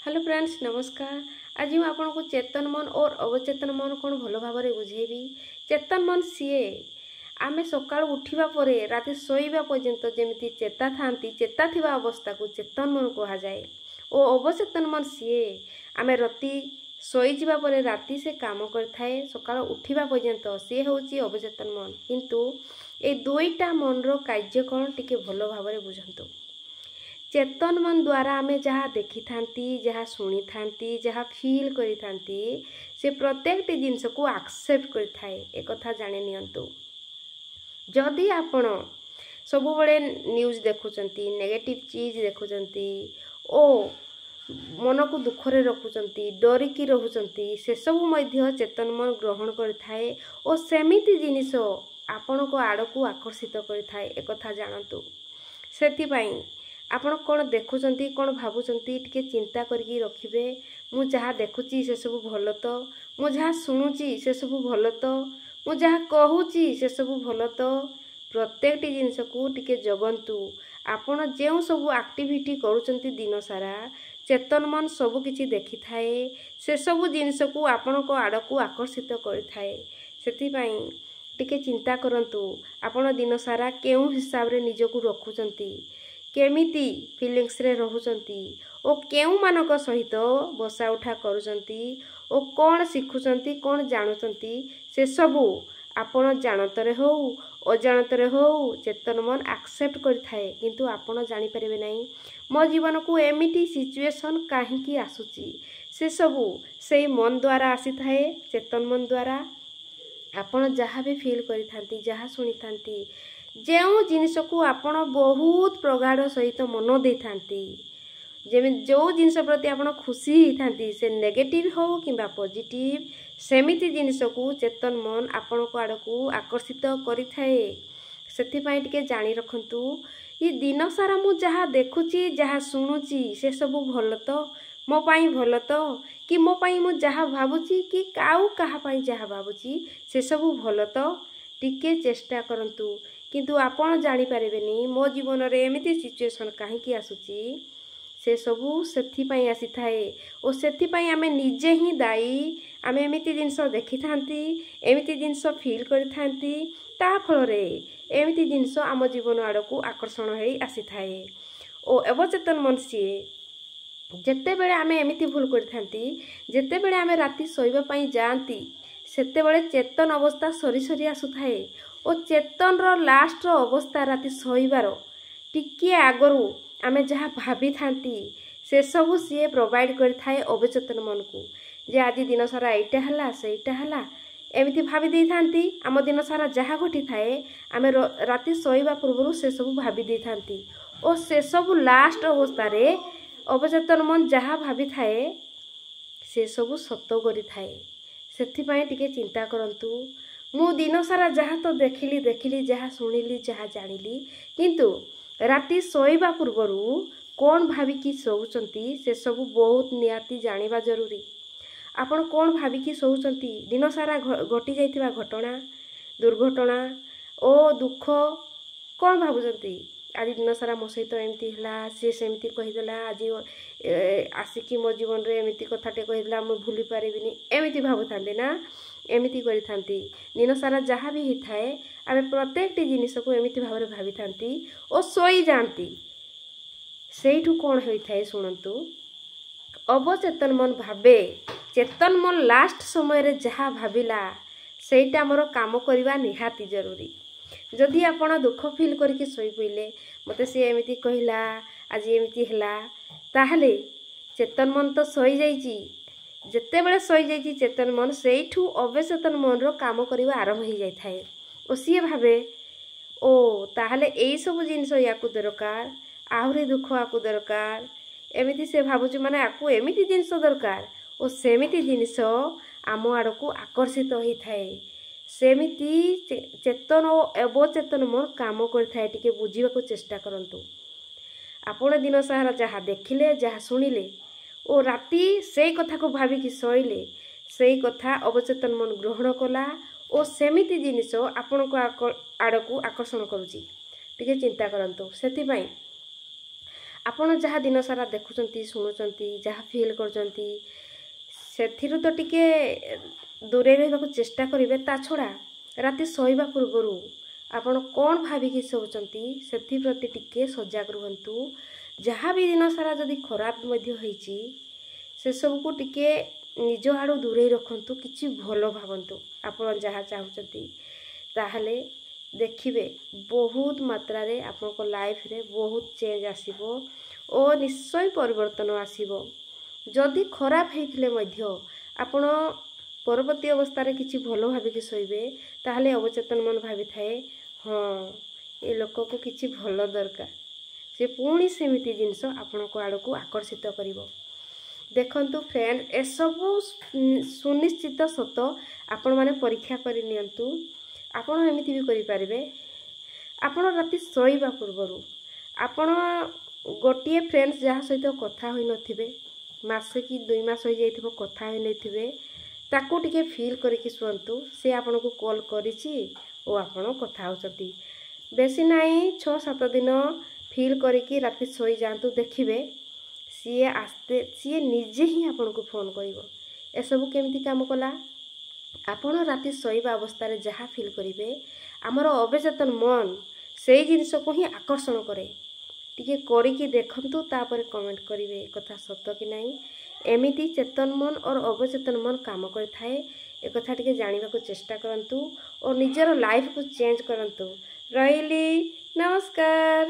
Hello friends, ନମସ୍କାର। ଆଜି ମୁଁ ଆପଣଙ୍କୁ ଚେତନ ମନ ଓ ଅବଚେତନ ମନ କ'ଣ ଭଲ ଭାବରେ ବୁଝେଇବି। ଚେତନ ମନ ସିଏ ଆମେ ସକାଳୁ ଉଠିବା ପରେ ରାତି ଶୋଇବା ପର୍ଯ୍ୟନ୍ତ ଯେମିତି ଚେତା ଥାନ୍ତି, ଚେତା ଥିବା ଅବସ୍ଥାକୁ ଚେତନ ମନ କୁହାଯାଏ। ଓ ଅବଚେତନ ମନ ସିଏ ଆମେ ରାତି ଶୋଇଯିବା ପରେ ରାତି ସେ କାମ କରିଥାଏ ସକାଳୁ ଉଠିବା ପର୍ଯ୍ୟନ୍ତ, ସିଏ ହେଉଛି ଅବଚେତନ ମନ। କିନ୍ତୁ ଏଇ ଦୁଇଟା ମନର କାର୍ଯ୍ୟ କ'ଣ ଟିକେ ଭଲ ଭାବରେ ବୁଝନ୍ତୁ। ଚେତନ ମନ ଦ୍ୱାରା ଆମେ ଯାହା ଦେଖିଥାନ୍ତି, ଯାହା ଶୁଣିଥାନ୍ତି, ଯାହା ଫିଲ୍ କରିଥାନ୍ତି, ସେ ପ୍ରତ୍ୟେକଟି ଜିନିଷକୁ ଆକ୍ସେପ୍ଟ କରିଥାଏ। ଏକଥା ଜାଣି ନିଅନ୍ତୁ। ଯଦି ଆପଣ ସବୁବେଳେ ନ୍ୟୁଜ୍ ଦେଖୁଛନ୍ତି, ନେଗେଟିଭ୍ ଚିଜ୍ ଦେଖୁଛନ୍ତି ଓ ମନକୁ ଦୁଃଖରେ ରଖୁଛନ୍ତି, ଡରିକି ରହୁଛନ୍ତି, ସେସବୁ ମଧ୍ୟ ଚେତନ ମନ ଗ୍ରହଣ କରିଥାଏ ଓ ସେମିତି ଜିନିଷ ଆପଣଙ୍କ ଆଡ଼କୁ ଆକର୍ଷିତ କରିଥାଏ। ଏକଥା ଜାଣନ୍ତୁ। ସେଥିପାଇଁ ଆପଣ କ'ଣ ଦେଖୁଛନ୍ତି, କ'ଣ ଭାବୁଛନ୍ତି, ଟିକେ ଚିନ୍ତା କରିକି ରଖିବେ। ମୁଁ ଯାହା ଦେଖୁଛି ସେସବୁ ଭଲ ତ? ମୁଁ ଯାହା ଶୁଣୁଛି ସେସବୁ ଭଲ ତ? ମୁଁ ଯାହା କହୁଛି ସେସବୁ ଭଲ ତ? ପ୍ରତ୍ୟେକଟି ଜିନିଷକୁ ଟିକେ ଜଗନ୍ତୁ। ଆପଣ ଯେଉଁ ସବୁ ଆକ୍ଟିଭିଟି କରୁଛନ୍ତି ଦିନସାରା, ଚେତନ ମନ ସବୁ କିଛି ଦେଖିଥାଏ, ସେସବୁ ଜିନିଷକୁ ଆପଣଙ୍କ ଆଡ଼କୁ ଆକର୍ଷିତ କରିଥାଏ। ସେଥିପାଇଁ ଟିକେ ଚିନ୍ତା କରନ୍ତୁ, ଆପଣ ଦିନସାରା କେଉଁ ହିସାବରେ ନିଜକୁ ରଖୁଛନ୍ତି, କେମିତି ଫିଲିଙ୍ଗସରେ ରହୁଛନ୍ତି ଓ କେଉଁମାନଙ୍କ ସହିତ ବସା ଉଠା କରୁଛନ୍ତି ଓ କ'ଣ ଶିଖୁଛନ୍ତି, କ'ଣ ଜାଣୁଛନ୍ତି, ସେସବୁ ଆପଣ ଜାଣତରେ ହେଉ ଅଜାଣତରେ ହେଉ ଚେତନ ମନ ଆକ୍ସେପ୍ଟ କରିଥାଏ। କିନ୍ତୁ ଆପଣ ଜାଣିପାରିବେ ନାହିଁ ମୋ ଜୀବନକୁ ଏମିତି ସିଚୁଏସନ୍ କାହିଁକି ଆସୁଛି। ସେସବୁ ସେଇ ମନ ଦ୍ୱାରା ଆସିଥାଏ, ଚେତନ ମନ ଦ୍ୱାରା। ଆପଣ ଯାହା ବି ଫିଲ୍ କରିଥାନ୍ତି, ଯାହା ଶୁଣିଥାନ୍ତି, ଯେଉଁ ଜିନିଷକୁ ଆପଣ ବହୁତ ପ୍ରଗାଢ଼ ସହିତ ମନ ଦେଇଥାନ୍ତି, ଯେମିତି ଯେଉଁ ଜିନିଷ ପ୍ରତି ଆପଣ ଖୁସି ହେଇଥାନ୍ତି, ସେ ନେଗେଟିଭ୍ ହେଉ କିମ୍ବା ପଜିଟିଭ୍, ସେମିତି ଜିନିଷକୁ ଚେତନ ମନ ଆପଣଙ୍କ ଆଡ଼କୁ ଆକର୍ଷିତ କରିଥାଏ। ସେଥିପାଇଁ ଟିକେ ଜାଣି ରଖନ୍ତୁ, ଏ ଦିନସାରା ମୁଁ ଯାହା ଦେଖୁଛି, ଯାହା ଶୁଣୁଛି, ସେସବୁ ଭଲ ତ? ମୋ ପାଇଁ ଭଲ ତ? କି ମୋ ପାଇଁ ମୁଁ ଯାହା ଭାବୁଛି କି ଆଉ କାହା ପାଇଁ ଯାହା ଭାବୁଛି ସେସବୁ ଭଲ ତ? ଟିକେ ଚେଷ୍ଟା କରନ୍ତୁ। କିନ୍ତୁ ଆପଣ ଜାଣିପାରିବେନି ମୋ ଜୀବନରେ ଏମିତି ସିଚୁଏସନ୍ କାହିଁକି ଆସୁଛି। ସେସବୁ ସେଥିପାଇଁ ଆସିଥାଏ ଓ ସେଥିପାଇଁ ଆମେ ନିଜେ ହିଁ ଦାୟୀ। ଆମେ ଏମିତି ଜିନିଷ ଦେଖିଥାନ୍ତି, ଏମିତି ଜିନିଷ ଫିଲ୍ କରିଥାନ୍ତି, ତା ଫଳରେ ଏମିତି ଜିନିଷ ଆମ ଜୀବନ ଆଡ଼କୁ ଆକର୍ଷଣ ହେଇ ଆସିଥାଏ। ଓ ଅବଚେତନ ମନ ସିଏ ଯେତେବେଳେ ଆମେ ଏମିତି ଭୁଲ କରିଥାନ୍ତି, ଯେତେବେଳେ ଆମେ ରାତି ଶୋଇବା ପାଇଁ ଯାଆନ୍ତି, ସେତେବେଳେ ଚେତନ ଅବସ୍ଥା ସରି ସରି ଆସୁଥାଏ ଓ ଚେତନର ଲାଷ୍ଟର ଅବସ୍ଥା ରାତି ଶୋଇବାର ଟିକିଏ ଆଗରୁ ଆମେ ଯାହା ଭାବିଥାନ୍ତି ସେସବୁ ସିଏ ପ୍ରୋଭାଇଡ଼ କରିଥାଏ ଅବଚେତନ ମନକୁ, ଯେ ଆଜି ଦିନସାରା ଏଇଟା ହେଲା, ସେଇଟା ହେଲା, ଏମିତି ଭାବି ଦେଇଥାନ୍ତି। ଆମ ଦିନସାରା ଯାହା ଘଟିଥାଏ ଆମେ ରାତି ଶୋଇବା ପୂର୍ବରୁ ସେସବୁ ଭାବି ଦେଇଥାନ୍ତି ଓ ସେସବୁ ଲାଷ୍ଟ ଅବସ୍ଥାରେ ଅବଚେତନ ମନ ଯାହା ଭାବିଥାଏ ସେସବୁ ସତ କରିଥାଏ। ସେଥିପାଇଁ ଟିକେ ଚିନ୍ତା କରନ୍ତୁ। ମୁଁ ଦିନସାରା ଯାହା ତ ଦେଖିଲି ଦେଖିଲି, ଯାହା ଶୁଣିଲି, ଯାହା ଜାଣିଲି, କିନ୍ତୁ ରାତି ଶୋଇବା ପୂର୍ବରୁ କ'ଣ ଭାବିକି ଶୋଉଛନ୍ତି ସେସବୁ ବହୁତ ନିହାତି ଜାଣିବା ଜରୁରୀ। ଆପଣ କ'ଣ ଭାବିକି ଶୋଉଛନ୍ତି? ଦିନସାରା ଘଟି ଯାଇଥିବା ଘଟଣା, ଦୁର୍ଘଟଣା ଓ ଦୁଃଖ କ'ଣ ଭାବୁଛନ୍ତି? ଆଜି ଦିନସାରା ମୋ ସହିତ ଏମିତି ହେଲା, ସିଏ ସେମିତି କହିଦେଲା, ଆଜି ଆସିକି ମୋ ଜୀବନରେ ଏମିତି କଥାଟେ କହିଦେଲା, ମୁଁ ଭୁଲି ପାରିବିନି, ଏମିତି ଭାବୁଥାନ୍ତି ନା ଏମିତି କରିଥାନ୍ତି। ଦିନସାରା ଯାହା ବି ହେଇଥାଏ ଆମେ ପ୍ରତ୍ୟେକଟି ଜିନିଷକୁ ଏମିତି ଭାବରେ ଭାବିଥାନ୍ତି ଓ ଶୋଇଯାଆନ୍ତି। ସେଇଠୁ କ'ଣ ହୋଇଥାଏ ଶୁଣନ୍ତୁ। ଅବଚେତନ ମନ ଭାବେ ଚେତନ ମନ ଲାଷ୍ଟ ସମୟରେ ଯାହା ଭାବିଲା ସେଇଟା ଆମର କାମ କରିବା ନିହାତି ଜରୁରୀ। ଯଦି ଆପଣ ଦୁଃଖ ଫିଲ୍ କରିକି ଶୋଇପଡ଼ିଲେ, ମୋତେ ସିଏ ଏମିତି କହିଲା, ଆଜି ଏମିତି ହେଲା, ତାହେଲେ ଚେତନ ମନ ତ ଶୋଇଯାଇଛି। ଯେତେବେଳେ ଶୋଇଯାଇଛି ଚେତନ ମନ, ସେଇଠୁ ଅବଚେତନ ମନର କାମ କରିବା ଆରମ୍ଭ ହେଇଯାଇଥାଏ ଓ ସିଏ ଭାବେ, ଓ ତାହେଲେ ଏଇସବୁ ଜିନିଷ ୟାକୁ ଦରକାର, ଆହୁରି ଦୁଃଖ ଆକୁ ଦରକାର, ଏମିତି ସେ ଭାବୁଛି, ମାନେ ଆକୁ ଏମିତି ଜିନିଷ ଦରକାର ଓ ସେମିତି ଜିନିଷ ଆମ ଆଡ଼କୁ ଆକର୍ଷିତ ହୋଇଥାଏ। ସେମିତି ଚେତନ ଓ ଅବଚେତନ ମନ କାମ କରିଥାଏ। ଟିକେ ବୁଝିବାକୁ ଚେଷ୍ଟା କରନ୍ତୁ। ଆପଣ ଦିନସାରା ଯାହା ଦେଖିଲେ, ଯାହା ଶୁଣିଲେ ଓ ରାତି ସେଇ କଥାକୁ ଭାବିକି ଶୋଇଲେ, ସେଇ କଥା ଅବଚେତନ ମନ ଗ୍ରହଣ କଲା ଓ ସେମିତି ଜିନିଷ ଆପଣଙ୍କ ଆଡ଼କୁ ଆକର୍ଷଣ କରୁଛି। ଟିକେ ଚିନ୍ତା କରନ୍ତୁ। ସେଥିପାଇଁ ଆପଣ ଯାହା ଦିନସାରା ଦେଖୁଛନ୍ତି, ଶୁଣୁଛନ୍ତି, ଯାହା ଫିଲ୍ କରୁଛନ୍ତି, ସେଥିରୁ ତ ଟିକେ ଦୂରେଇ ରହିବାକୁ ଚେଷ୍ଟା କରିବେ। ତା ଛଡ଼ା ରାତି ଶୋଇବା ପୂର୍ବରୁ ଆପଣ କ'ଣ ଭାବିକି ଶୋଉଛନ୍ତି, ସେଥିପ୍ରତି ଟିକେ ସଜାଗ ରୁହନ୍ତୁ। ଯାହା ବି ଦିନସାରା ଯଦି ଖରାପ ମଧ୍ୟ ହେଇଛି, ସେସବୁକୁ ଟିକେ ନିଜ ଆଡ଼ୁ ଦୂରେଇ ରଖନ୍ତୁ। କିଛି ଭଲ ଭାବନ୍ତୁ ଆପଣ ଯାହା ଚାହୁଁଛନ୍ତି, ତାହେଲେ ଦେଖିବେ ବହୁତ ମାତ୍ରାରେ ଆପଣଙ୍କ ଲାଇଫରେ ବହୁତ ଚେଞ୍ଜ ଆସିବ ଓ ନିଶ୍ଚୟ ପରିବର୍ତ୍ତନ ଆସିବ। ଯଦି ଖରାପ ହେଇଥିଲେ ମଧ୍ୟ ଆପଣ ପରବର୍ତ୍ତୀ ଅବସ୍ଥାରେ କିଛି ଭଲ ଭାବିକି ଶୋଇବେ, ତାହେଲେ ଅବଚେତନ ମନ ଭାବିଥାଏ, ହଁ, ଏ ଲୋକକୁ କିଛି ଭଲ ଦରକାର। ସେ ପୁଣି ସେମିତି ଜିନିଷ ଆପଣଙ୍କ ଆଡ଼କୁ ଆକର୍ଷିତ କରିବ। ଦେଖନ୍ତୁ ଫ୍ରେଣ୍ଡ, ଏସବୁ ସୁନିଶ୍ଚିତ ସତ, ଆପଣମାନେ ପରୀକ୍ଷା କରି ନିଅନ୍ତୁ। ଆପଣ ଏମିତି ବି କରିପାରିବେ। ଆପଣ ରାତି ଶୋଇବା ପୂର୍ବରୁ ଆପଣ ଗୋଟିଏ ଫ୍ରେଣ୍ଡସ୍ ଯାହା ସହିତ କଥା ହୋଇନଥିବେ, ମାସେ କି 2 ମାସ ହୋଇଯାଇଥିବ କଥା ହୋଇନଥିବେ, ତାକୁ ଟିକେ ଫିଲ୍ କରିକି ଶୁଅନ୍ତୁ। ସେ ଆପଣଙ୍କୁ କଲ୍ କରିଛି ଓ ଆପଣ କଥା ହେଉଛନ୍ତି। ବେଶୀ ନାହିଁ, 6 7 ଦିନ ଫିଲ୍ କରିକି ରାତି ଶୋଇଯାଆନ୍ତୁ। ଦେଖିବେ ସିଏ ଆସ୍ତେ ସିଏ ନିଜେ ହିଁ ଆପଣଙ୍କୁ ଫୋନ୍ କରିବ। ଏସବୁ କେମିତି କାମ କଲା? ଆପଣ ରାତି ଶୋଇବା ଅବସ୍ଥାରେ ଯାହା ଫିଲ୍ କରିବେ, ଆମର ଅବଚେତନ ମନ ସେଇ ଜିନିଷକୁ ହିଁ ଆକର୍ଷଣ କରେ। ଟିକେ କରିକି ଦେଖନ୍ତୁ, ତାପରେ କମେଣ୍ଟ କରିବେ କଥା ସତ କି ନାହିଁ। ଏମିତି ଚେତନ ମନ ଓ ଅବଚେତନ ମନ କାମ କରିଥାଏ, ଏକଥା ଟିକେ ଜାଣିବାକୁ ଚେଷ୍ଟା କରନ୍ତୁ ଓ ନିଜର ଲାଇଫକୁ ଚେଞ୍ଜ କରନ୍ତୁ। ରହିଲି, ନମସ୍କାର।